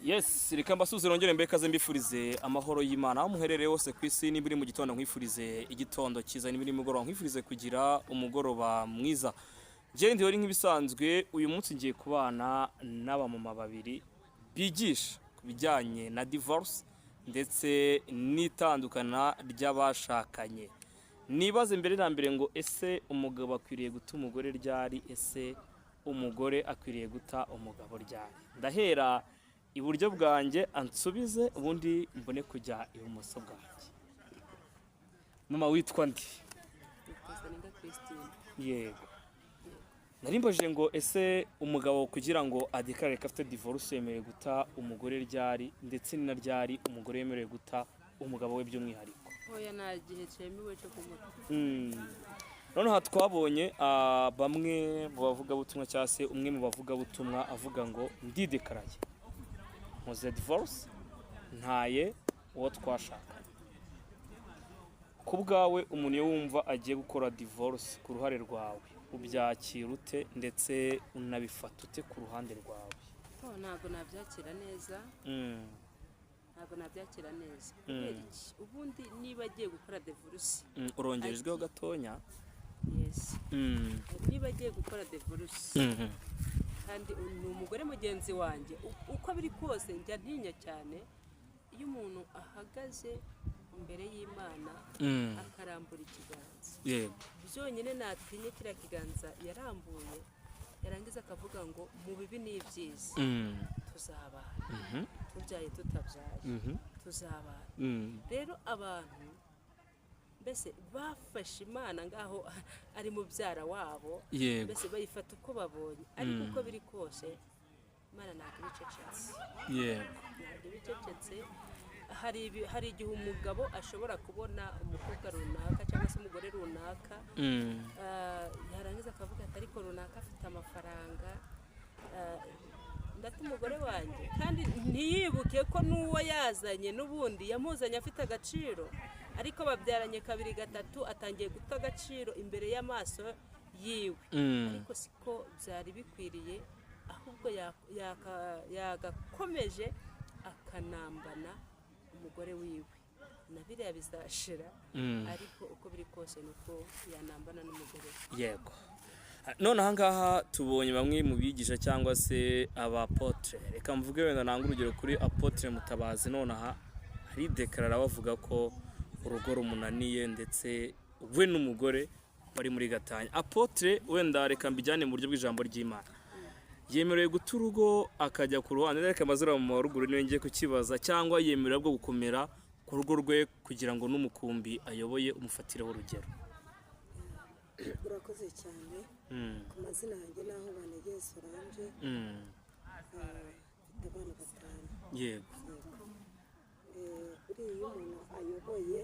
Yes, reka mbasuhuze, nongere mbe kaze, mbifurize amahoro y'Imana aho muherereye hose ku isi. Niba uri mu gitondo, nkwifurize igitondo cyiza. Niba uri mugoroba, nkwifurize kugira umugoroba mwiza. Njyewe ndi nk'ibisanzwe. Uyu munsi ngiye kubana n'abamama babiri bigisha ku bijyanye na divorce ndetse n'itandukana ry'abashakanye. Nibaze mbere na mbere ngo: ese umugabo akwiriye guta umugore ryari? Ese umugore akwiriye guta umugabo ryari? Ndahera iburyo bwanjye ansubize, ubundi mbone kujya ibumoso bwanjye. Mama, witwa ndi? Nitwa Zaninka Christine. Yego, nari mbajije ngo: ese umugabo kugira ngo adeclarare ko afite divorce yemerewe guta umugore ryari, ndetse ni na ryari umugore yemerewe guta umugabo we by'umwihariko? Hoya, nta gihe cyemewe cyo kumuta. Noneho twabonye bamwe mu bavugabutumwa, cyangwa se umwe mu bavugabutumwa, avuga ngo: "Ndideclaraye, nkoze divorce, ntaye uwo twashakanye." Ku bwawe, umuntu iyo wumva agiye gukora divorce, ku ruhare rwawe ubyakira ute, ndetse unabifata ute ku ruhande rwawe? Oh, ntabwo nabyakira neza. Ntabwo nabyakira neza. Kubera iki? Ubundi niba agiye gukora divorce Urongerejweho gatonya. Yes. Niba agiye gukora divorce kandi ni umugore mugenzi wanjye, uko biri kose njya ntinya cyane iyo umuntu ahagaze imbere y'Imana akarambura ikiganza. Byonyine natinye kiriya kiganza yarambuye, yarangiza akavuga ngo: "Mu bibi n'ibyiza tuzabana, tubyaye tutabyaye tuzabana." Rero abantu mbese bafashe Imana ngaho ari mubyara wabo. Mbese bayifata uko babonye, ariko uko biri kose Imana ntabwo iba icecetse. Ntabwo iba icecetse. Hari igihe umugabo ashobora kubona umukobwa runaka cyangwa se umugore runaka, yarangiza akavuga ati: "Ariko runaka afite amafaranga, ndata umugore wanjye," kandi ntiyibuke ko n'uwo yazanye n'ubundi yamuzanye afite agaciro, ariko babyaranye kabiri, gatatu, atangiye guta agaciro imbere y'amaso yiwe. Ariko siko byari bikwiriye, ahubwo yagakomeje akanambana umugore wiwe, na biriya bizashira. Ariko uko biri kose ni uko yanambana n'umugore we. Yego. None ahangaha tubonye bamwe mu bigisha cyangwa se abapotre, reka mvuge wenda nanga urugero kuri Apotre Mutabazi, nonaha arideclarara bavuga ko urugo rumunaniye, ndetse we n'umugore bari muri gatanya. Apotre, wenda reka mbijyane mu buryo bw'ijambo ry'Imana, yemerewe guta urugo akajya ku ruhande? Reka amazina mu ruguru niwe ngiye kukibaza. Cyangwa yemerewe bwo gukomera ku rugo rwe kugira ngo n'umukumbi ayoboye umufatireho urugero? Urakoze cyane. Ku mazina yanjye naho Banegeye Solange. Mfite abana batanu. Yego. Buriya iyo umuntu ayoboye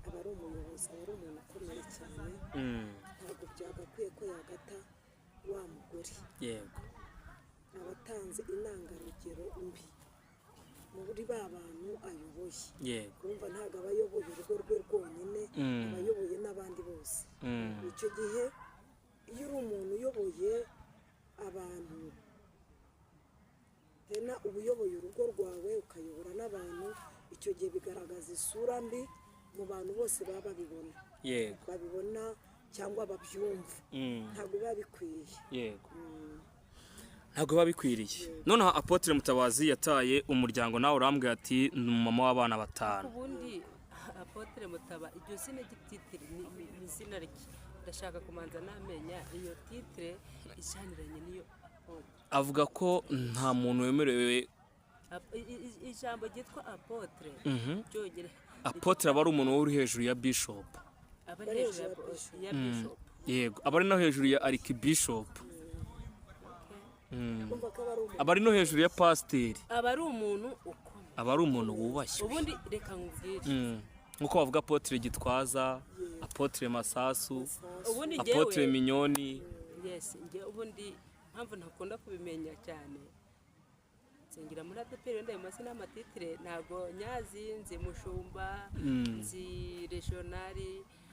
aba ari umuyobozi, aba ari umuntu ukomeye cyane. Ntabwo byagakwiye ko yagata wa mugore. Aba atanze intangarugero mbi muri ba bantu ayoboye. Urumva, ntabwo aba ayoboye urugo rwe rwonyine, aba ayoboye n'abandi bose. Icyo gihe iyo uri umuntu uyoboye abantu, tena uba uyoboye urugo rwawe, ukayobora n'abantu, icyo gihe bigaragaza isura mbi mu bantu bose baba babibona, babibona cyangwa babyumva. Ntabwo biba bikwiye. Yego, ntabwo biba bikwiriye. Noneho Apotre Mutabazi yataye umuryango, nawe urambwira ati ni umumama w'abana batanu. Ubundi Apotre Mutaba, iryo zina ry'ititre ni izina rye. Ndashaka kumanza namenya iyo titre ijyaniranye n'iyo apotre. Avuga ko nta muntu wemerewe Ijambo ryitwa apotre ryonyine. Apotre aba ari umuntu uri hejuru ya bishop. Aba ari hejuru ya bishop? Yego, aba ari no hejuru ya archbishop. Kumva ko aba ari umuntu Aba ari no hejuru ya pasiteri. Aba ari umuntu ukomeye. Aba ari umuntu wubashywe. Ubundi reka nkubwire. Nk'uko bavuga Apotre Gitwaza, Apotre Masasu, Ubundi Apotre njyewe Minyoni. Yes, njye ubundi mpamvu ntakunda kubimenya cyane, nsengera muri ADEPR. Wenda ayo mazina y'amatitre ntabwo nyazi. Nzi mushumba, nzi regional.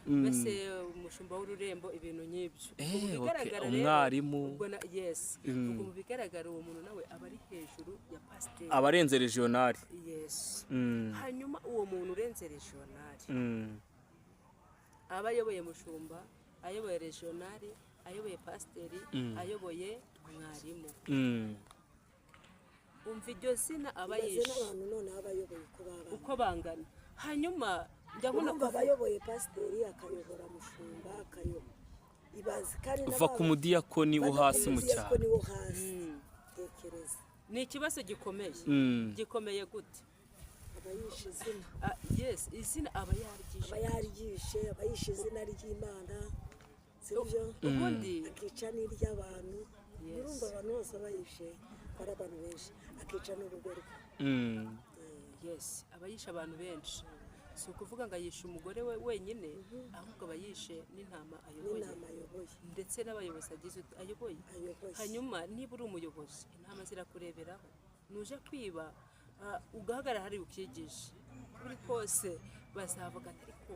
Mbese umushumba w'ururembo, ibintu nk'ibyo. Ubwo mu bigaragara rero, Umwarimu. Ubwo yes, ubwo mu bigaragara uwo muntu nawe aba ari hejuru ya pasiteri. Abarenze régional. Yes. Hanyuma uwo muntu urenze régional, aba ayoboye mushumba, ayoboye régional, ayoboye pasiteri, ayoboye mwarimu. Umva iryo zina aba Ibaze yishe. n'abantu noneho abayoboye uko baba. Uko bangana. Hanyuma njya nkunda Urumva, abayoboye pasiteri, akayobora mushumba, akayobora, ibaze kandi Uva ku mudiyakoni wo hasi mu cyaro. Umudiyakoni wo hasi, tekereza. Ni ikibazo gikomeye. Gikomeye gute? Aba yishe izina. Ah, yes, izina aba yaryishe. Aba yaryishe, aba yishe izina ry'Imana, sibyo? Ubundi Akica n'iry'abantu. Yes. Urumva, abantu bose aba yishe, ko ari abantu benshi, akica n'urugo rwe. Yes, aba yishe abantu benshi. Si ukuvuga ngo ayishe umugore we wenyine, ahubwo aba yishe n'intama ayoboye. N'intama ayoboye. Ndetse n'abayobozi agize ayoboye. Ayoboye. Hanyuma niba uri umuyobozi, intama zirakureberaho. Nuje kwiba, ugahagarara hariya ukigisha, buri kose bazavuga ati: "Ariko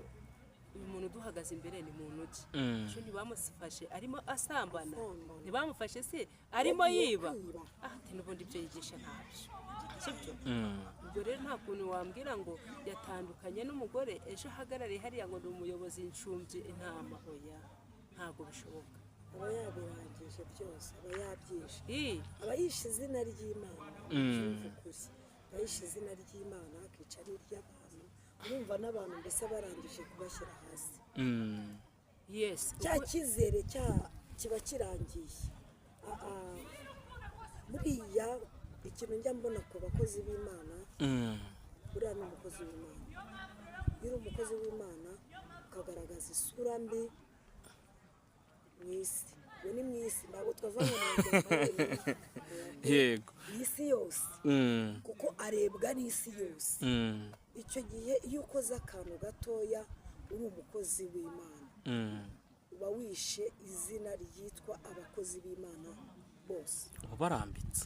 uyu muntu uduhagaze imbere ni muntu ki?" Ejo ntibamufashe arimo asambana? Asambana. Ntibamufashe se arimo Yagiye yiba? kwiba. Ah, ati n'ubundi ibyo yigisha ntabyo, sibyo? Ubwo rero nta kuntu wambwira ngo yatandukanye n'umugore, ejo ahagarariye hariya ngo ni umuyobozi, nshumbye intama. Oya, ntabwo bishoboka. Aba yabirangije byose, aba yabyishe. Aba yishe izina ry'Imana. Byumva ukuri, aba yishe izina ry'Imana, akica n'iry'abantu. Urumva, n'abantu mbese barangije kubashyira hasi. Cya cyizere cya kiba kirangiye. Buriya ikintu njya mbona ku bakozi b'Imana, buriya ni umukozi w'Imana, iyo uri umukozi w'Imana ukagaragaza isura mbi mu isi, ubu ni mu isi, ntabwo twava mu muryango wenyine. Mu isi yose, kuko arebwa n'isi yose. Icyo gihe iyo ukoze akantu gatoya uri umukozi w'Imana, uba wishe izina ryitwa abakozi b'Imana bose. Uba barambitse.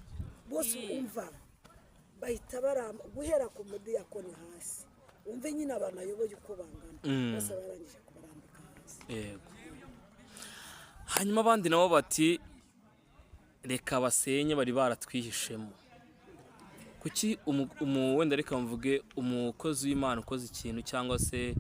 Bose. Umva, bahita baramba guhera ku mudiyakoni hasi. Wumve nyine abantu ayoboye uko bangana. Bose barangije kubarambika hasi. Yego. Hanyuma abandi nabo bati: "Reka basenye, bari baratwihishemo." Kuki wenda reka mvuge umukozi w'Imana ukoze ikintu cyangwa se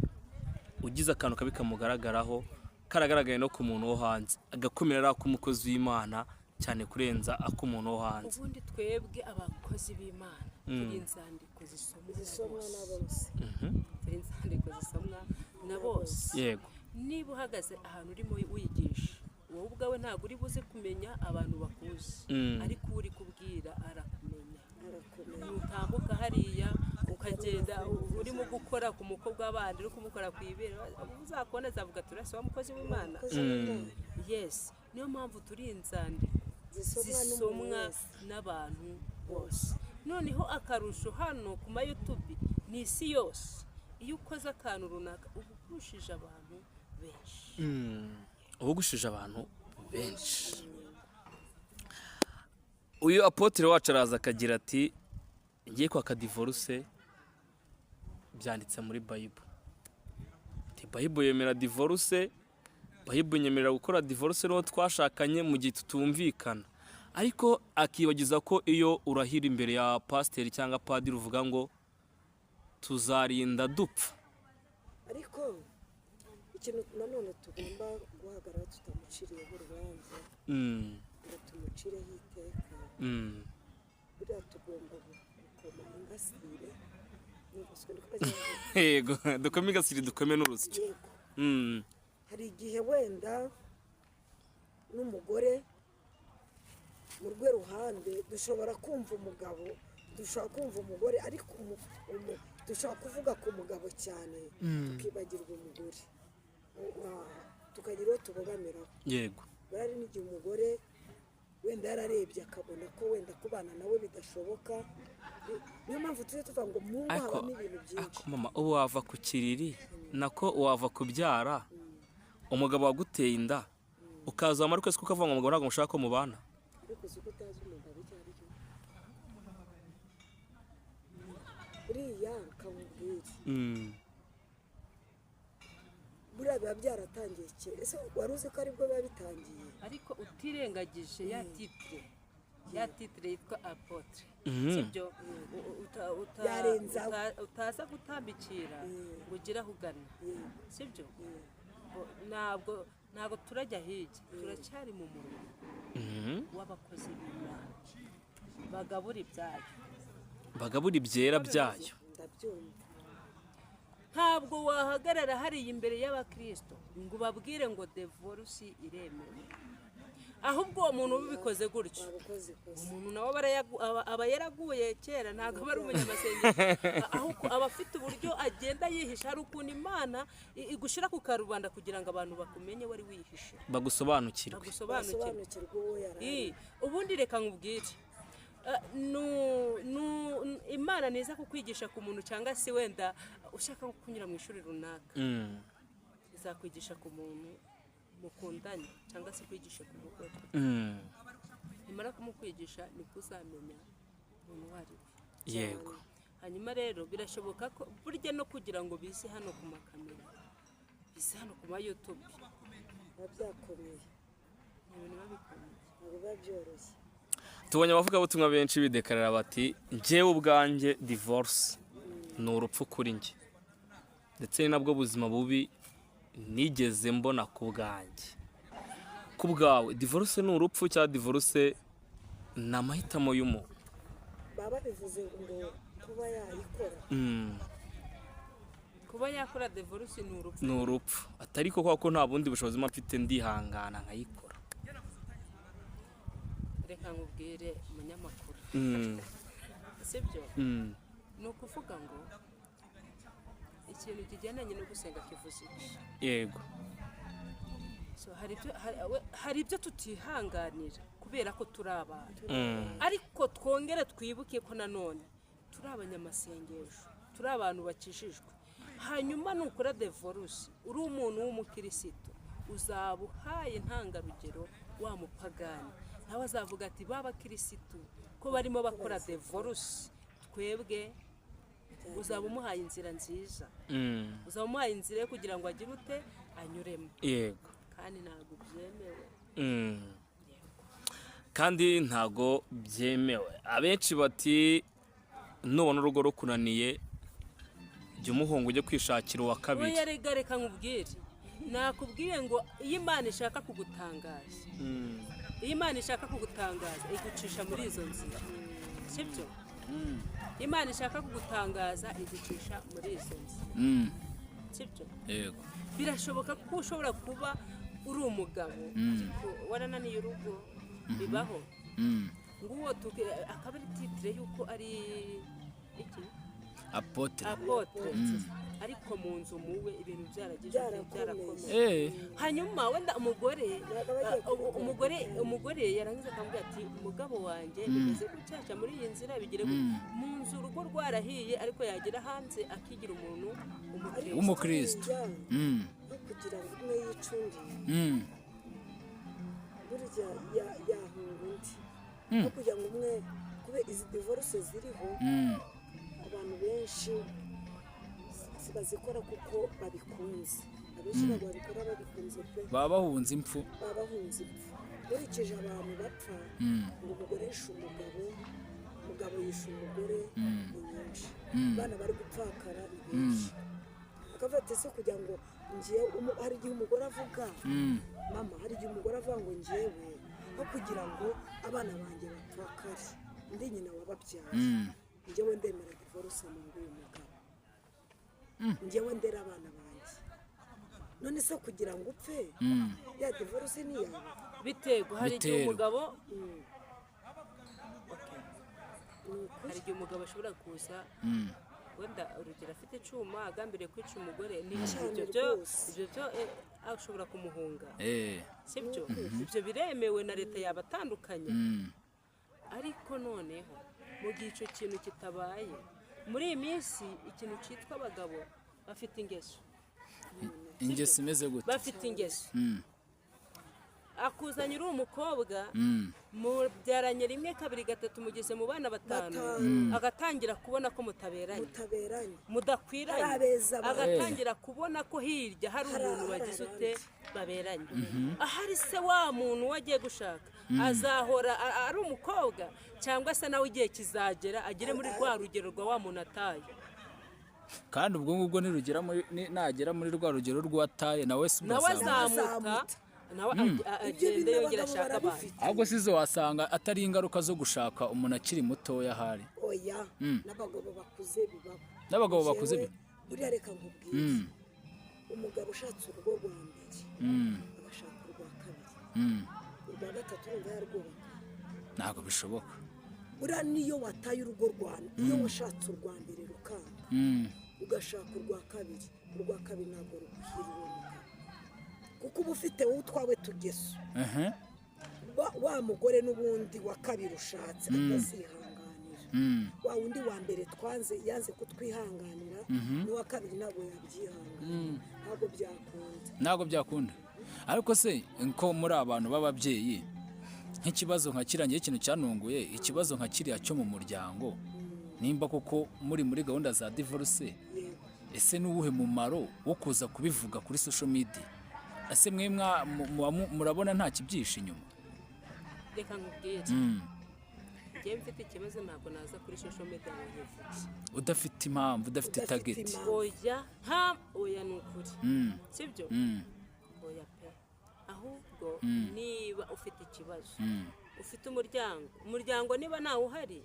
ugize akantu kabi kamugaragaraho, karagaragaye no ku muntu wo hanze, agakomera ari ak'umukozi w'Imana cyane kurenza ak'umuntu wo hanze? Ubundi twebwe abakozi b'Imana turi inzandiko zisomwa na Zisomwa bose. na bose. Turi inzandiko zisomwa na bose. Niba uhagaze ahantu urimo wigisha, wowe ubwawe ntabwo uri buze kumenya abantu bakuzi, ariko uri kubwira arakumenya. Arakumenya. Nutambuka hariya ukagenda urimo gukora ku mukobwa w'abandi, uri kumukora ku ibere, uzakubona azavuga ati: "Urase wa mukozi w'Imana." Umukozi w'Imana. Yes, niyo mpamvu turi inzandiko zisomwa n'umuntu zisomwa wese. n'abantu bose. Noneho akarusho hano ku ma YouTube ni isi yose. Iyo ukoze akantu runaka, uba ugushije abantu benshi. Uba ugushije abantu benshi. Uyu apôtre wacu araza akagira ati: "Ngiye kwaka divorce, byanditse muri Bible." Ati: "Bible yemera divorce, Bible nyemerera gukora divorce n'uwo twashakanye mu gihe tutumvikana." Ariko akibagiza ko iyo urahira imbere ya pasiteri cyangwa padiri uvuga ngo tuzarinda dupfa. Ariko ikintu nanone tugomba guhagarara tutamuciriyeho urubanza, ngo tumucireho iteka, buriya tugomba gukoma ingasire n'urusyo, niko bakivuga. Yego, dukome ingasire, dukome n'urusyo. Yego. Hari igihe wenda n'umugore mu rwe ruhande dushobora kumva umugabo, dushobora kumva umugore, ariko dushobora kuvuga ku mugabo cyane tukibagirwa umugore, tukagira uwo tubogamiraho. Buriya hari n'igihe umugore wenda yararebye akabona ko wenda kubana nawe bidashoboka. Niyo mpamvu tujya tuvuga ngo mu ngo Ariko habamo ibintu byinshi. Ariko mama, ubu wava ku kiriri, nako wava kubyara, umugabo waguteye inda, ukaza wamara ukwezi kuko avuga ngo umugabo ntabwo mushaka ko mubana. Ariko uzi ko utazi umugabo icyo ari cyo? Buriya kamubwire, buriya. biba byaratangiye kera. Ese wari uzi ko aribwo biba bitangiye? Ariko utirengagije ya titre yitwa apôtre, sibyo? Yarenzaho. Utaza gutambikira ngo ugire aho ugana, sibyo? Ntabwo turajya hirya, turacyari mu murongo w'abakozi b'Imana bagabura ibyayo. Bagabura ibyera byayo. Ndabyumva. Ntabwo wahagarara hariya imbere y'abakirisito ngo ubabwire ngo divorce iremewe. Ahubwo uwo muntu ubikoze gutyo, Waba ukoze ikosa. umuntu nawe aba yaraguye kera, ntabwo aba ari umunyamasengesho, ahubwo aba afite uburyo agenda yihisha. Hari ukuntu Imana igushyira ku karubanda kugira ngo abantu bakumenye wari wihishe. Bagusobanukirwe. Bagusobanukirwe. Basobanukirwa uwo yari ari. Ubundi reka nkubwire, Imana niza kukwigisha ku muntu, cyangwa se wenda ushaka nko kunyura mu ishuri runaka, izakwigisha ku muntu mukundanye, cyangwa se kwigisha ku mugore. Nimara kumukwigisha, nibwo uzamenya umuntu uwo ari we. Hanyuma rero birashoboka ko burya no kugira ngo bize hano ku makamera, bize hano ku ma YouTube, Biba byakomeye. Ni ibintu biba bikomeye. Ntabwo biba byoroshye. Tubonye abavugabutumwa benshi bidekarara bati: "Njyewe ubwanjye divorce ni urupfu kuri njye, ndetse ni nabwo buzima bubi nigeze mbona ku bwanjye." Ku bwawe, divorce ni urupfu cyangwa divorce ni amahitamo y'umuntu? Baba babivuze ngo kuba yayikora. Kuba yakora divorce ni urupfu. Ni urupfu, atari ko kubera ko nta bundi bushobozi mba mfite, ndihangana nkayikora. Reka nkubwire, umunyamakuru, sibyo? Mm. Ni ukuvuga ngo ikintu kigendanye no gusenga kivuze iki? So, hari ibyo tutihanganira kubera ko turi abantu, ariko twongere twibuke ko nanone turi abanyamasengesho, turi abantu bakijijwe. Hanyuma nukora divorce uri umuntu w'umukirisitu, uzaba uhaye intangarugero wa mupagani, nawe azavuga ati: "Ba bakirisitu ko barimo bakora divorce, twebwe?" Uzaba umuhaye inzira nziza, uzaba umuhaye inzira yo kugira ngo agire ute, anyuremo. Kandi ntabwo byemewe. Kandi ntago byemewe. Abenshi bati: "Nubona urugo rukunaniye, jya umuhungu ujye kwishakira uwa kabiri." Oya, rega reka nkubwire, nakubwiye ngo iyo Imana ishaka kugutangaza, iyo Imana ishaka kugutangaza igucisha muri izo nzira, sibyo? Imana ishaka kugutangaza igucisha muri izo nzira, sibyo? Yego. Birashoboka ko ushobora kuba uri umugabo ariko warananiye urugo, bibaho. Nguwo akaba ari titre y'uko ari iki? Apôtre. Apôtre, ariko mu nzu muwe ibintu byaragize Byarakomeye. Byarakomeye. Hanyuma wenda umugore Ntabwo aba agiye kubikora. Umugore yarangiza akamubwira ati: "Umugabo wanjye bimeze gutya, muri iyi nzira bigire gutya." Mu nzu urugo rwarahiye, ariko yagera hanze akigira umuntu umukristo. W'umukristo. Burya no kugira ngo umwe yice undi, burya yahunga undi, no kugira ngo umwe kube izi divorce ziriho, abantu benshi si bazikora kuko babikunze. Abenshi ntabwo babikora babikunze pe. Baba bahunze impfu. Baba bahunze impfu. Nkurikije abantu bapfa ngo umugore yishe umugabo, umugabo yishe umugore, ni nyinshi. Abana bari gupfakara ni benshi. Akavuga ati: "Ese kugira ngo ngewe hari igihe umugore avuga, mama, hari igihe umugore avuga ngo ngewe aho kugira ngo abana banjye bapfakare, ndi nyina wababyaye, ngewe ndemera divorce mu ngo, uyu mugabo ngewe ndera abana banjye." None se kugira ngo upfe, ya divorce ni iyawe? Biterwa, hari igihe Biterwa. umugabo Ni ukuri. Hari igihe umugabo ashobora kuza, wenda urugero afite icyuma, agambiriye kwica umugore, ni Cyane ibyo byo rwose. Ibyo byo ashobora kumuhunga, sibyo? Ibyo biremewe na leta, yaba atandukanye. Ariko noneho mu gihe icyo kintu kitabaye, muri iyi minsi ikintu cyitwa abagabo bafite ingeso. Ingeso imeze gute? Bafite ingeso. Akuzanye uri umukobwa, mubyaranye rimwe, kabiri, gatatu, mugeze mu bana batanu, Batanu. Agatangira kubona ko mutaberanye, Mutaberanye. mudakwiranye. Hari abeza ba- Agatangira kubona ko hirya hari umuntu hari wagize ute, abandi. baberanye. Ahari se wa muntu wagiye gushaka azahora ari umukobwa, cyangwa se nawe igihe kizagera agere muri rwa rugero rwa wa muntu ataye? Kandi ubwo ngubwo nirugera muri nagera muri rwa rugero rw'uwataye, nawe si Nawe azamuta. azamuta, nawe Ibyo agende bintu yongera abagabo ashaka abandi. barabifite. Ahubwo sizo wasanga atari ingaruka zo gushaka umuntu akiri mutoya ahari. Oya, n'abagabo bakuze bibaho. N'abagabo bakuze Jewe, buriya reka nkubwire, umugabo ushatse urugo rwa mbere agashaka urwa kabiri, urwa gatatu, urumva yarwubaka? Ntabwo bishoboka. Buriya niyo wataye urugo rwa, iyo washatse urwa mbere rukanga, ugashaka urwa kabiri, urwa kabiri ntabwo ruguhira uwo mugabo, kuko uba ufite wowe utwawe tugeso. Wa mugore n'ubundi wa kabiri ushatse atazihanganira wa wundi wa mbere twanze, yanze kutwihanganira, n'uwa kabiri ntabwo yabyihanganira, ntabwo byakunda. Ntabwo byakunda. Ariko se ko muri abantu b'ababyeyi, nk'ikibazo nka kiriya, ngewe ikintu cyanunguye, ikibazo nka kiriya cyo mu muryango, nimba koko muri gahunda za divorce, ese ni uwuhe mumaro wo kuza kubivuga kuri social media? Ese mwe murabona nta kibyihishe inyuma? Reka nkubwire, njyewe mfite ikibazo ntabwo naza kuri social media ngo nkivuge. Udafite impamvu, udafite Udafite target. impamvu. Oya, nta, oya, ni ukuri, sibyo? Oya pe. Ahubwo niba ufite ikibazo, ufite umuryango, umuryango niba nawe uhari,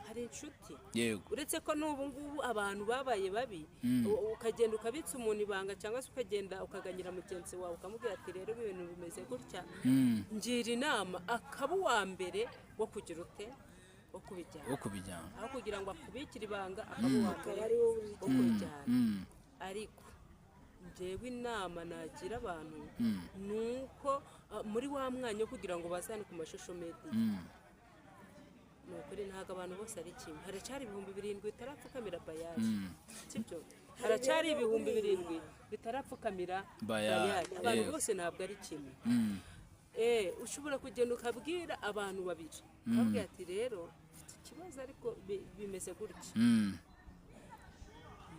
hari inshuti. Uretse ko n'ubu ngubu abantu babaye babi, ukagenda ukabitsa umuntu ibanga, cyangwa se ukagenda ukaganyira mugenzi wawe, ukamubwira ati: "Rero ibintu bimeze gutya, ngira inama," akaba uwa mbere wo kugira ute, wo kubijyana. Wo kubijyana. Aho kugira ngo akubikire ibanga, akaba uwa Akaba mbere ari wowe wo kubijyana. Ariko njyewe inama nagira abantu ni uko muri wa mwanya wo kugira ngo bazane ku ma social media, ni ukuri ntabwo abantu bose ari kimwe. Haracyari 7000 bitarapfukamira Bayali, sibyo? Haracyari 7000 bitarapfukamira Bayali, Bayali. Abantu bose ntabwo ari kimwe. Ushobora kugenda ukabwira abantu babiri, ukabwira ati: "Rero mfite ikibazo, ariko bimeze gutya,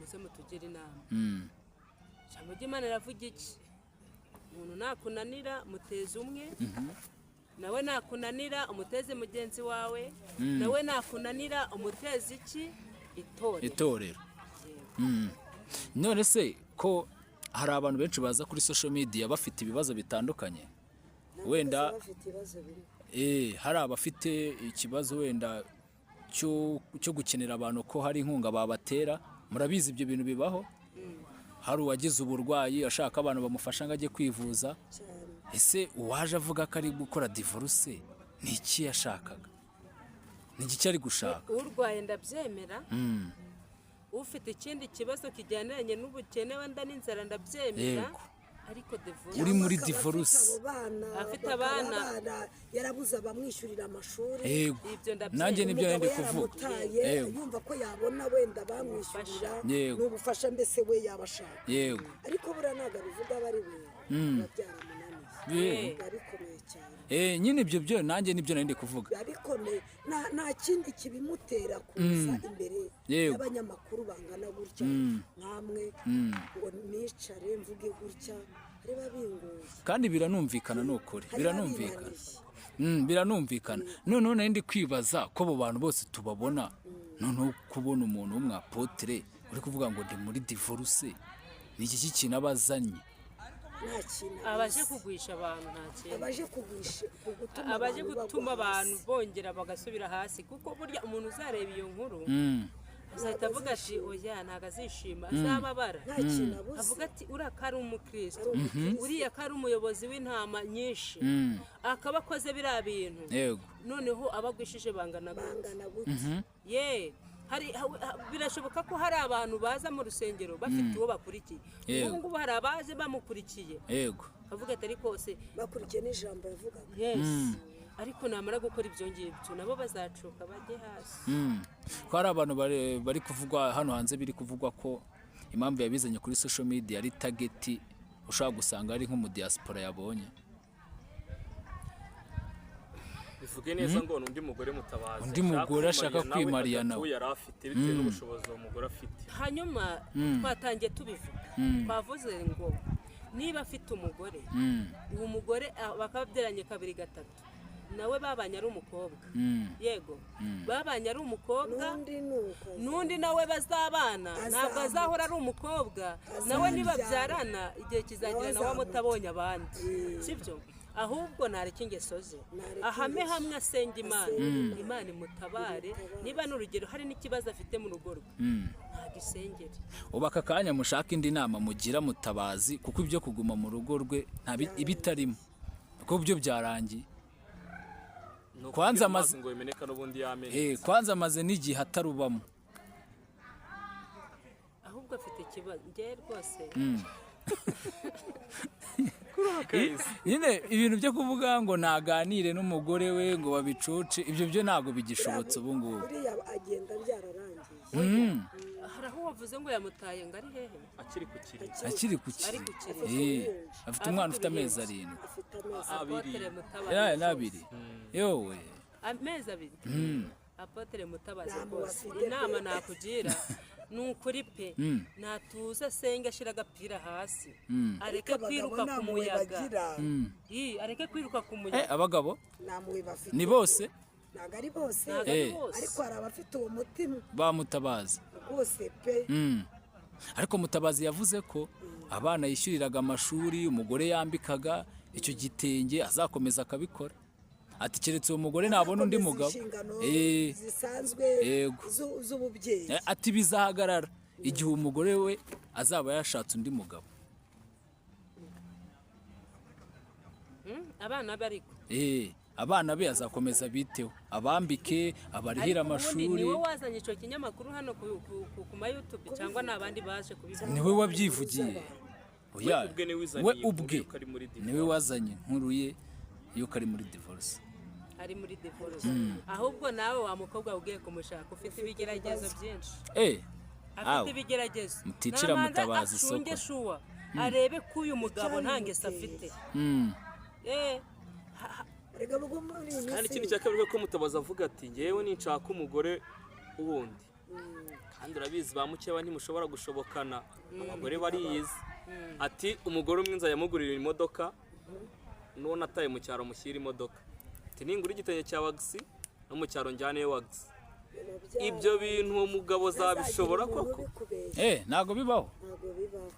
muze mutugire inama." Ijambo ry'Imana riravuga iki? Umuntu nakunanira muteze umwe, nawe nakunanira umuteze mugenzi wawe, nawe nakunanira umuteze iki? Itorero. Itorero. None se ko hari abantu benshi baza kuri social media bafite ibibazo bitandukanye, wenda bafite ibibazo bimwe. Hari abafite ikibazo wenda cyo gukenera abantu ko hari inkunga babatera, murabizi ibyo bintu bibaho. Hari uwagize uburwayi ashaka abantu bamufasha ngo ajye kwivuza. Cyane. Ese uwaje avuga ko ari gukora divorce, ni iki yashakaga? Ni iki ari gushaka? Urwaye ndabyemera, ufite ikindi kibazo kijyaniranye n'ubukene wenda n'inzara ndabyemera, ariko divorce? Uri muri Akaba afite divorce. abo bana, Afite bakaba abana. Yarabuze abamwishyurira amashuri. Ibyo ndabyemera. Nanjye nibyo Umugabo nari ndi kuvuga. yaramutaye, yumva ko yabona wenda bamwishyurira, ni ubufasha mbese we yabashaka. Ariko buriya ntabwo abivuga aba ari we, biba byaramunaniye. Biba bikomeye cyane. Nyine ibyo byo nanjye nibyo nari ndi kuvuga. Biba bikomeye, nta kindi kibimutera kuza imbere y'abanyamakuru bangana gutya nkamwe ngo nicare mvuge gutya, biba bingoye. Kandi biranumvikana, ni ukuri. Hari Biranumvikana. abinaniye. Biranumvikana. Noneho nari ndi kwibaza ko abo bantu bose tubabona, noneho kubona umuntu w'umwapotere uri kuvuga ngo ndi muri divorce, ni iki kintu aba azanye? Nta kintu Abaje abazi. kugwisha abantu, nta kintu. Abaje kugwisha, gutuma Abaje abantu gutuma bagwa abantu hasi. bongera bagasubira hasi, kuko burya umuntu uzareba iyo nkuru azahita avuga ati: "Oya, ntabwo azishima, azababara." Nta kintu abuze. Avuga ati: "Uriya ko ari umukristo, Ari umukristo. uriya ko ari umuyobozi w'intama nyinshi, akaba akoze biriya bintu, noneho abagwishije bangana gute?" Bangana gute? Ye, hari birashoboka ko hari abantu baza mu rusengero bafite uwo bakurikiye. Ubu ngubu hari abaje bamukurikiye, avuga ati: "Ariko se..." Bakurikiye n'ijambo yavugaga. Yes, ariko namara gukora ibyo ngibyo nabo bazacuka bajye hasi. Ko hari abantu bari kuvugwa hano hanze, biri kuvugwa ko impamvu yabizanye kuri social media ari target, ushobora gusanga ari nk'umudiyasipora yabonye. Bivuge neza ngo ni undi mugore Mutabazi. Undi mugore ashaka kwimariya nawe. Nawe yari afite bitewe n'ubushobozi uwo mugore afite. Hanyuma twatangiye tubivuga, twavuze ngo niba afite umugore, uwo mugore bakaba babyaranye kabiri gatatu, nawe babanye ari umukobwa, yego babanye ari umukobwa, n'undi ni uko. N'undi nawe bazabana ntabwo Azamuta. azahora ari umukobwa nawe. Azabyara. Nibabyarana igihe kizagera Nawe nawe azamuta. amutabonye abandi, sibyo? Ahubwo nareke ingeso ze, Nareke ahame ingeso. hamwe asenga Imana, Asenge. Imana imutabare. Niba n'urugero hari n'ikibazo afite mu rugo rwe, ntabwo isengere. Ubu aka kanya mushaka indi nama mugira Mutabazi, kuko ibyo kuguma mu rugo rwe nta ibitarimo, kuko byo byarangiye. Ni ukubwira Kwanza amazi ngo bimeneka n'ubundi yamenetse. Kwanza amaze n'igihe atarubamo. Ahubwo afite ikibazo njye rwose. Nyine ibintu byo kuvuga ngo naganire n'umugore we ngo babicoce, ibyo byo ntabwo bigishobotse ubu ngubu. Buriya agenda byararangiye. Hari aho wavuze ngo yamutaye ngo ari hehe? Akiri ku kiriri. Akiri ku Ari kiriri. ku kiriri. Afite umwana ufite amezi 7. Afite amezi Abiri. Apôtre Mutabazi. Yaye n'abiri yowe. Amezi 2. Apôtre Mutabazi, Nta rwose mubafite inama pe. nakugira ni ukuri pe, natuza asenge, ashyira agapira hasi, areke Ariko abagabo kwiruka nta ku mpuhwe muyaga. bagira. Ii, areke kwiruka ku muyaga. Abagabo Nta mpuhwe bafite. Ni bose? Ntabwo ari bose. Ntabwo ari bose. Ariko hari abafite uwo mutima. Ba Mutabazi. Rwose pe. Ariko Mutabazi yavuze ko abana yishyuriraga amashuri, umugore yambikaga icyo gitenge, azakomeza akabikora, ati keretse uwo mugore nabona undi Azakomeza mugabo. inshingano zisanzwe Yego. z'ububyeyi. Ati bizahagarara igihe umugore we azaba yashatse undi mugabo. Abana be ariko. Abana be azakomeza biteho, abambike, abarihire Ariko ubundi amashuri. Niwe wazanye icyo kinyamakuru hano ku ma YouTube, cyangwa ni abandi baje kubivuga? Niwe wabyivugiye. Oya, We ubwe niwe wizaniye we inkuru ubwe yuko ari muri divorce. niwe wazanye inkuru ye yuko ari muri divorce. Ari muri divorce. Ahubwo nawe wa mukobwa ugiye kumushaka ufite ibigeragezo byinshi. Afite Awe. ibigeragezo. Muticira Nabanza Mutabazi isoko. acunge shuwa, arebe ko uyu mugabo nta ngeso afite. Erega ubwo muri iyi Kandi minsi ikindi cya kabiri, ko Mutabazi avuga ati ngewe ninshaka umugore wundi, kandi urabizi ba mukeba ntimushobora gushobokana, abagore bariyizi, ati umugore umwe nzayamugurira imodoka, n'uwo nataye mu cyaro mushyira imodoka, ati ningura igitenge cya wagisi no mu cyaro njyaneyo wagisi. Ibyo bintu uwo mugabo azabishobora Ntazagira umuntu koko? ubikubeshya. Ntabwo bibaho. Ntabwo bibaho.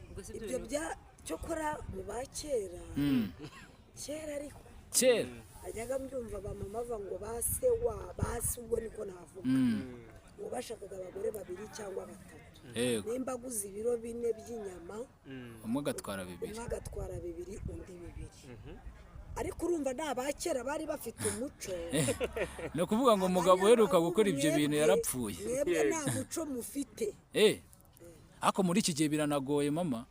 Ubwo si ibyo Ibyo bintu. bya cyokora mu ba kera kera, ariko Kera. ajyaga mbyumva ba mama bavuga ngo ba se wa ba se, ubwo niko navuga, ngo bashakaga abagore babiri cyangwa batatu. Nimba aguze ibiro 4 by'inyama, umwe agatwara bibiri. Umwe agatwara bibiri, undi bibiri. Ariko urumva ni abakera bari bafite umuco. Ni ukuvuga ngo umugabo uheruka gukora ibyo bintu yarapfuye. Mwebwe nta muco mufite. Ariko muri iki gihe biranagoye, mama.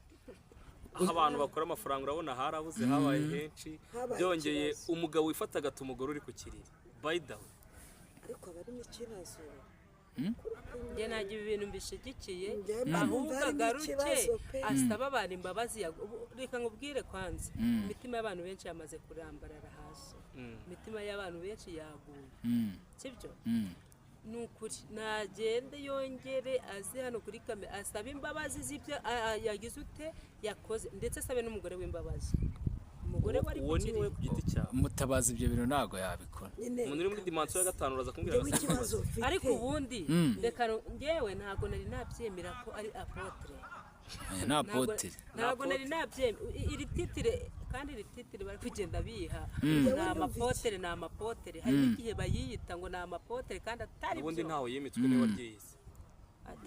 Aho abantu bakora amafaranga urabona harabuze, habaye henshi. Habaye Byongeye ikibazo. umugabo wifata agata umugore uri ku kiriri, by the way. Ariko aba arimo ikibazo. Njye ntabwo ibi bintu mbishyigikiye. Njye mba Ahubwo numva harimo agaruke ikibazo pe. asaba abantu imbabazi. Reka nkubwire, kwanza imitima y'abantu benshi yamaze kurambarara hasi, imitima y'abantu benshi yaguye, sibyo? Ni ukuri nagende yongere aze hano kuri kamera asabe imbabazi z'ibyo yagize ute yakoze, ndetse asabe n'umugore w'imbabazi, umugore wari Uwo ku ni we kiriri. ku giti cyawe. Mutabazi ibyo bintu ntabwo yabikora. Nyine Umuntu uri muri dimension ya gatanu uraza kumbwira njyewe ngo asaba ikibazo imbabazi. mfite. Ariko ubundi reka njyewe ntabwo nari nabyemera ko ari apôtre. Nta apôtre. Ntabwo nari nabyemera iri titre, kandi iri titre bari kugenda biha ni amapôtre, ni amapôtre. Hari n'igihe bayiyita ngo ni amapôtre kandi atari Ubundi byo. ntawe yimitswe niba ryiyizi.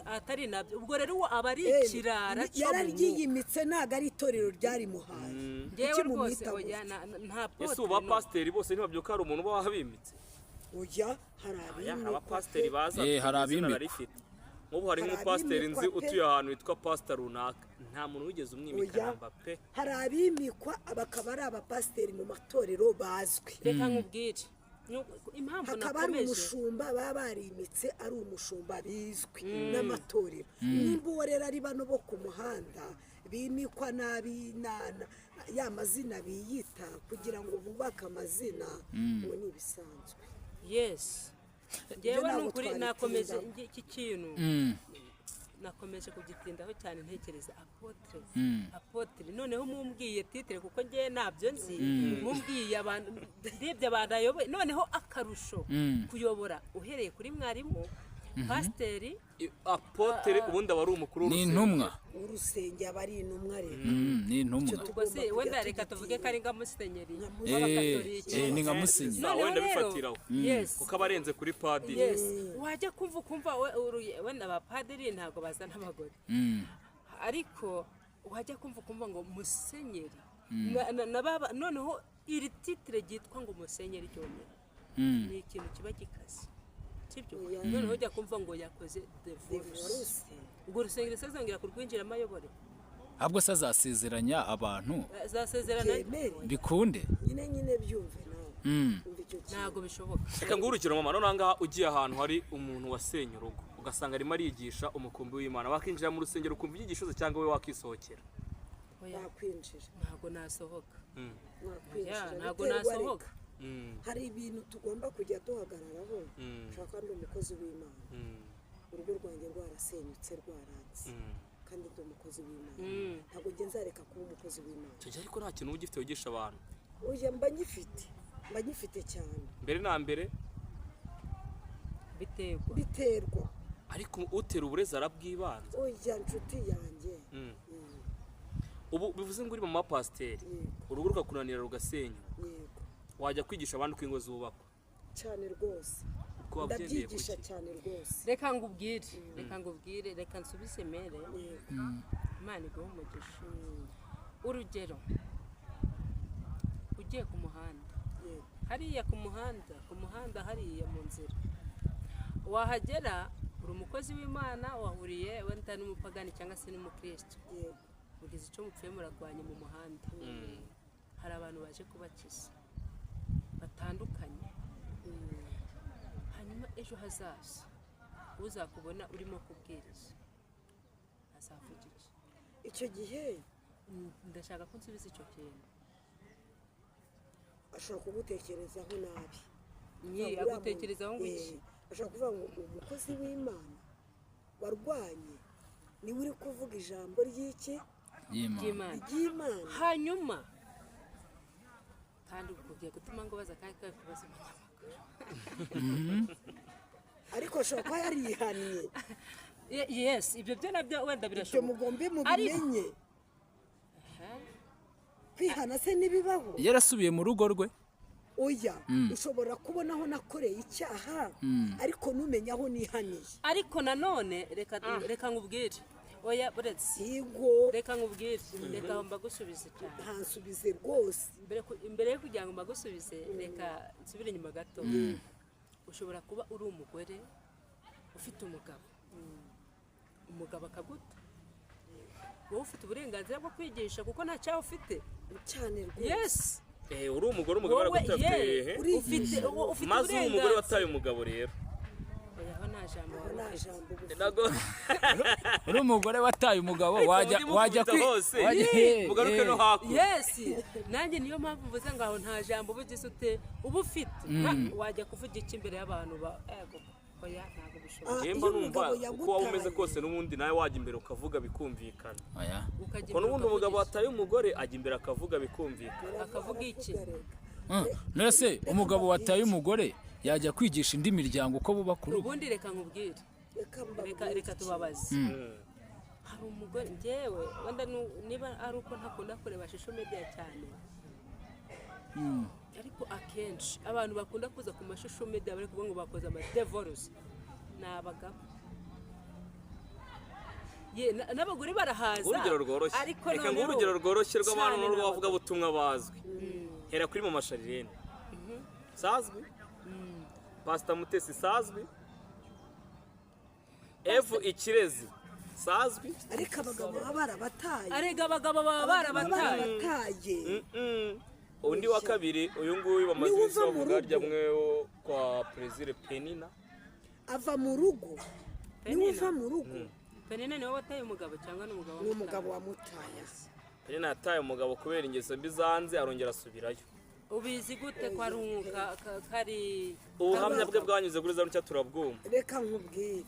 Atari nabyo. Ubwo rero uwo aba ari ikirara cyo mu mwuka. Yararyiyimitse, ntabwo ari itorero ryarimuhaye. Njyewe Kuki rwose mumwita oya, gutya? nta Ese apôtre ubu bapasiteri bose ntibabyuka hari umuntu uba wabimitse? Oya, hari Aya, hari abimikwa abapasiteri pe. baza Hari izina abimikwa. bararifite. Nk'ubu hari Hari nk'umupasiteri nzi abimikwa pe. utuye ahantu witwa pasita runaka, nta muntu wigeze umwimika Oya. namba pe. Hari abimikwa bakaba ari abapasiteri mu matorero bazwi. Reka nkubwire. Impamvu Hakaba hari nakomeje umushumba baba barimitse, ari umushumba bizwi n'amatorero. Nimba uwo rero ari bano bo ku muhanda bimikwa nabi ya mazina biyita kugira ngo bubake amazina, uwo ni ibisanzwe. Yes, Ibyo ngewe ntabwo ni ukuri nakomeje twabitindaho. iki kintu nakomeje kugitindaho cyane, ntekereza apôtre, apôtre. Noneho mumbwiye titre, kuko ngewe ntabyo nzi. Mumbwiye abantu, ndebye abantu ayoboye, noneho akarusho kuyobora uhereye kuri mwarimu, pasiteri. Apôtre ubundi aba ari umukuru Ni w'urusengero. intumwa. Urusenge aba ari intumwa rero. Ni intumwa. Ubwo se wenda reka tuvuge ko ari nka musenyeri w'abakatoliki. Ni nka musenyeri. Sa, wenda bifatiraho Yes. kuko aba arenze kuri padiri. Yes, wajya kumva ukumva wenda abapadiri ntabwo bazana abagore, ariko wajya kumva ukumva ngo musenyeri na baba. Noneho iri titre ryitwa ngo musenyeri ryonyine ni ikintu kiba gikaze, sibyo? Noneho ujya kumva ngo yakoze divorce. Divorce. Ubwo urusengero se azongera kurwinjiramo ayobore? Ahubwo se azasezeranya abantu? Azasezerana. Byemere. Bikunde. Nyine byumve nawe. Umva icyo kintu. Ntabwo bishoboka. Reka nguhe urugero, mama. None ahangaha ugiye ahantu hari umuntu wasenye urugo, ugasanga arimo arigisha umukumbi w'Imana, wakinjira mu rusengero ukumva inyigisho ze, cyangwa we wakisohokera? Oya. Wakwinjira. Ntabwo nasohoka. Wakwinjira. Ya, ntabwo Biterwa. nasohoka. Reka, hari ibintu tugomba kujya duhagararaho. Ushobora kuba ndi umukozi w'Imana, urugo rwanjye rwarasenyutse, rwaranze, kandi ndi umukozi w'Imana. Ntabwo njye nzareka kuba umukozi w'Imana. Icyo gihe ariko nta kintu uba ugifite wigisha abantu. Oya, mba nyifite, mba nyifite cyane. Mbere na mbere. Biterwa. Biterwa. Ariko utera uburezi arabwibanza. Oya, nshuti yanjye. Ubu bivuze ngo uri mama pasiteri, Yego. urugo rukakunanira, rugasenyuka, Yego. wajya kwigisha abandi uko ingo zubakwa? Cyane rwose. Uko wabyendeye? Ndabyigisha. Kuki? Cyane rwose. Reka ngubwire, reka ngubwire, reka nsubize mere. Yego. Imana iguhe umugisha. Urugero, ugiye ku muhanda, hariya ku muhanda hariya mu nzira, wahagera uri umukozi w'Imana, wahuriye wenda n'umupagani cyangwa se n'umukristo, mugize icyo mupfuye, murarwanya mu muhanda, hari abantu baje kubakiza batandukanye. Hanyuma ejo hazaza uzakubona urimo kubwiriza azavuga iki? Icyo gihe Ndashaka ko nsubiza icyo kintu. Ashobora kugutekerezaho nabi. Nyi Uriya agutekerezaho ngo iki? Ashobora kuvuga ngo umukozi w'Imana warwanye niwe uri kuvuga ijambo ry'iki? Y'Imana. Ry'Imana. Ry'Imana. Hanyuma kandi ubwo ugiye gutuma ngo baza kandi kari kubaza umunyamakuru. Ariko ashobora kuba yarihannye. Yes, ibyo byo nabyo wenda Ibyo birashoboka. mugombe mubimenye. Kwihana se ntibibaho? Yarasubiye mu rugo rwe. Oya, ushobora kubona aho nakoreye icyaha, ariko ntumenye aho nihaniye. Ariko nanone reka nkubwire, oya, uretse Yego. Reka nkubwire, reka mbagusubize cyane. Ntansubize rwose. Mbere yo kugira ngo mbagusubize, reka nsubire inyuma gato. Ushobora kuba uri umugore ufite umugabo, umugabo akaguta. Wowe ufite uburenganzira bwo kwigisha kuko nta cyaha ufite. Cyane rwose. Yes. Uri umugore, umugabo Wowe araguteye ye he? ufite Maze uri umugore uburenganzira. wataye umugabo rero. Oya, aho nta jambo Aho waba nta ufite. jambo uba ufite. Uri umugore wataye umugabo, Ariko wajya mujye wajya mukubita hose. Mugaruke no hakurya. Yes, nanjye niyo mpamvu mvuze ngo aho nta jambo uba ugize ute, uba ufite. Wajya kuvuga iki imbere y'abantu ba ego? Oya, ntabwo bishoboka. Ah, Njye iyo mba numva umugabo uko waba umeze yagutaye. kose, n'ubundi nawe wajya imbere ukavuga bikumvikana. Oya. Ukajya Kuko imbere n'ubundi ukavuga umugabo iki? wataye umugore ajya imbere akavuga bikumvikana. Akavuga iki? Aravuga reka. None se umugabo wataye umugore yajya kwigisha indi miryango uko bubaka urugo? Ubundi reka nkubwire. Reka Reka mbabwire reka iki. tubabaze. Hari umugore, njyewe wenda niba ari uko ntakunda kureba social media cyane, ariko akenshi abantu bakunda kuza ku ma social media bari kuvuga ngo bakoze amadivorce ni abagabo. Ye, n'abagore barahaza. Urugero rworoshye. Ariko Reka nguhe noneho urugero rworoshye rw'abantu cyane n'urw'abavugabutumwa bazwi. Hera kuri mama Sharirene sazwi, Pasita Mutesi sazwi, Evu Ikirezi sazwi. Ariko abagabo baba barabataye. Arega abagabo baba Abagabo barabataye. barabataye. Undi wa kabiri, uyu nguyu bamaze Niwe iminsi uva mu bavuga rugo. harya mwe wo kwa Plaisir Penina. Ava mu rugo, niwe Penina. uva mu rugo. Penina niwe wataye umugabo cyangwa ni umugabo? Ni umugabo wamutaye. Penina yataye umugabo kubera ingeso mbi zanze, arongera asubirayo. Ubizi gute ko ari kari? Ubuhamya bwe bwanyuze kuri za nshya, turabwumva. Reka nkubwire,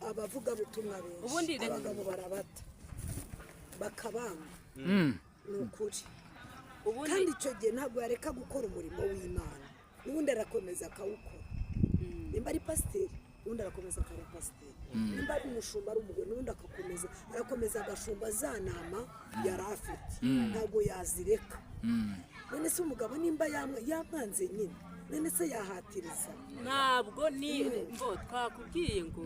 abavugabutumwa benshi, Ubundi abagabo barabata bakabanga, ni ukuri. Ubundi Kandi icyo gihe ntabwo yareka gukora umurimo w'Imana, n'ubundi arakomeza akawukora. Nimba ari pasiteri, ubundi arakomeza akaba pasiteri. Nimba ari umushumba, ari umugore, n'ubundi agakomeza, arakomeza agashumba. Za nama yari afite ntabwo yazireka. None se umugabo nimba yamwanze nyine, none se yahatiriza? Ntabwo ni mbo twakubwiye ngo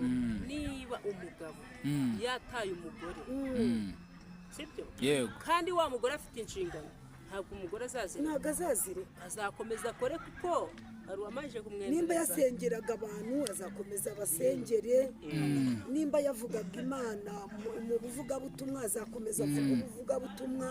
niba umugabo yataye umugore, sibyo? Yego. Kandi wa mugore afite inshingano, ntabwo umugore azazireka. Ntabwo azazireka. Azakomeza akore kuko hari uwamajije kumwendereza. Nimba yasengeraga abantu, azakomeza abasengere. Nimba yavugaga Imana mu buvugabutumwa, azakomeza avuga ubuvugabutumwa.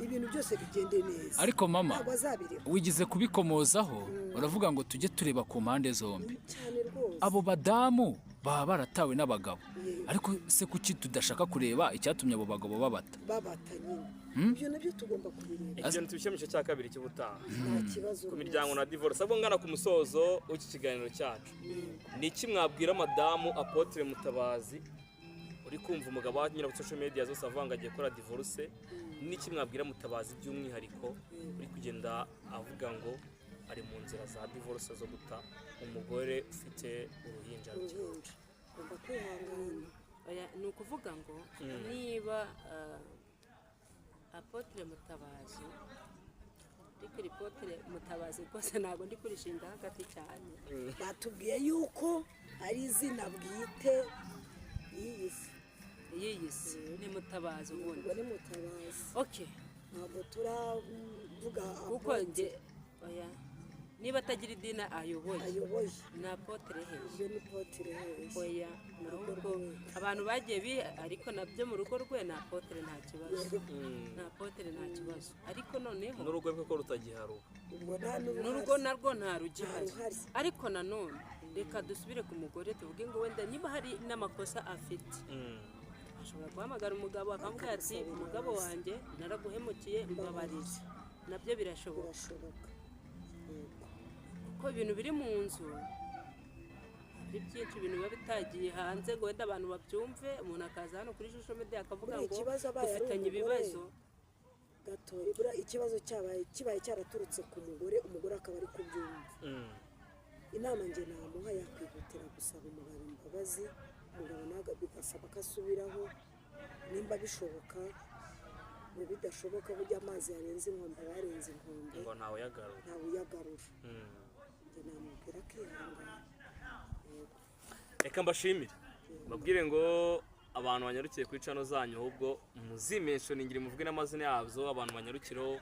Ibintu byose bigende neza. Ariko mama, Ntabwo azabireka. wigize kubikomozaho, uravuga ngo tujye tureba ku mpande zombi. Cyane rwose. Abo badamu baba baratawe n'abagabo, ariko se kuki tudashaka kureba icyatumye abo bagabo babata? Babata nyine, ibyo nabyo tugomba kubireba. Ibyo tubishyire mu gice cya kabiri cy'ubutaha. Nta kibazo Ku rwose. miryango na divorce. Ahubwo ngana ku musozo w'iki kiganiro cyacu, ni iki mwabwira madamu Apotre Mutabazi uri kumva umugabo anyura kuri social media zose avuga ngo agiye gukora divorce? Ni iki mwabwira Mutabazi by'umwihariko uri kugenda avuga ngo ari mu nzira za divorce, zo guta umugore ufite uruhinja rwe? Uruhinja, ugomba kwihangana. Oya, ni ukuvuga ngo niba Apotre Mutabazi, ariko iri Apotre Mutabazi rwose ntabwo ndi kurishinga hagati cyane. Batubwiye yuko ari izina bwite y'iyi si. Y'iyi si ni Mutabazi ubundi. Ubwo ni Mutabazi. Okay. Ntabwo turavuga Kuko Apotre. nge oya, niba atagira idini ayoboye, Ayoboye. ni Apotre he? Ibyo ni Apotre hehe? Oya, ahubwo abantu bagiye bi ariko nabyo mu rugo rwe ni Apotre, nta kibazo, ni Apotre, nta kibazo, ariko noneho N'urugo rwe ko rutagiharuka. Ubwo nta n'uruhare. N'urugo narwo nta rugihari. Nta ruhari. Ariko nanone reka dusubire ku mugore, tuvuge ngo wenda niba hari n'amakosa afite, ashobora guhamagara umugabo akamubwira ati: "Umugabo wanjye, naraguhemukiye, mbabarira." Nabyo birashoboka. Birashoboka, yego. Kuko ibintu biri mu nzu ari byinshi, ibintu biba bitagiye hanze ngo wenda abantu babyumve, umuntu akaza hano kuri social media akavuga Buriya ngo ikibazo abaye ari dufitanye umugore, ibibazo. Gato, buriya ikibazo cyabaye kibaye cyaraturutse ku mugore, umugore akaba ari kubyumva, inama njye namuha, yakwihutira gusaba umugabo imbabazi, umugabo nawe bigasaba ko asubiraho nimba bishoboka. Mu bidashoboka, burya amazi yarenze inkombe aba yarenze inkombe. Ngo ntawe uyagarura. Ntawe uyagarura. Njye namubwira akihangana, yego. Reka mbashimire, mbabwire ngo abantu banyarukiye kuri channel zanyu, ahubwo muzimentioningire, muvuge n'amazina yazo, abantu banyarukireho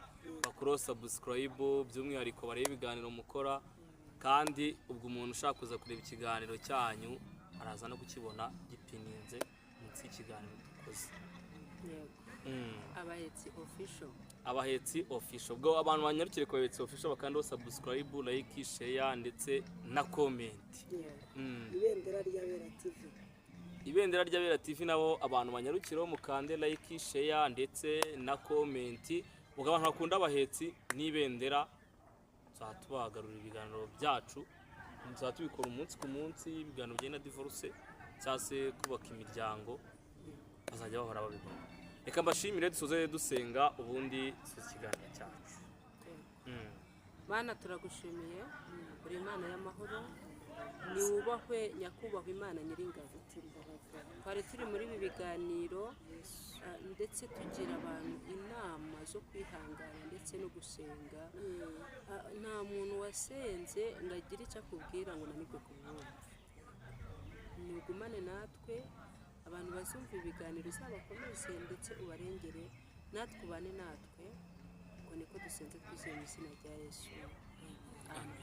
bakore subscribe, by'umwihariko barebe ibiganiro mukora. Kandi ubwo umuntu ushaka kuza kureba ikiganiro cyanyu araza no kukibona gipininze munsi y'ikiganiro dukoze. Yego. Abahetsi Official. Abahetsi Official. Ubwo abantu banyarukire ku Bahetsi Official, bakandaho subscribe, like, share ndetse na comment. Ibendera ry'Abera TV. Ibendera ry'Abera TV nabo abantu banyarukiraho mukande like, share ndetse na comment. Ubwo abantu bakunda abahetsi n'ibendera, tuzaba tubagarurira ibiganiro byacu, tuzaba tubikora umunsi ku munsi, ibiganiro bijyanye na divorce cyangwa se kubaka imiryango, bazajya bahora babibona. Reka mbashimire, dusoze dusenga, ubundi dusoze ikiganiro cyacu. Mana, turagushimiye, uri Imana y'amahoro, niwubahwe nyakubahwa Imana Nyiringabo. Twari turi muri ibi biganiro, ndetse tugira abantu inama zo kwihangana ndetse no gusenga. Nta muntu wasenze ngo agire icyo akubwira ngo unanirwe kumwumva. Nugumane natwe, abantu bazumva ibiganiro uzabakomeze ndetse ubarengere, natwe ubane natwe. Ngo niko dusenze twizeye mu izina rya Yesu, amen.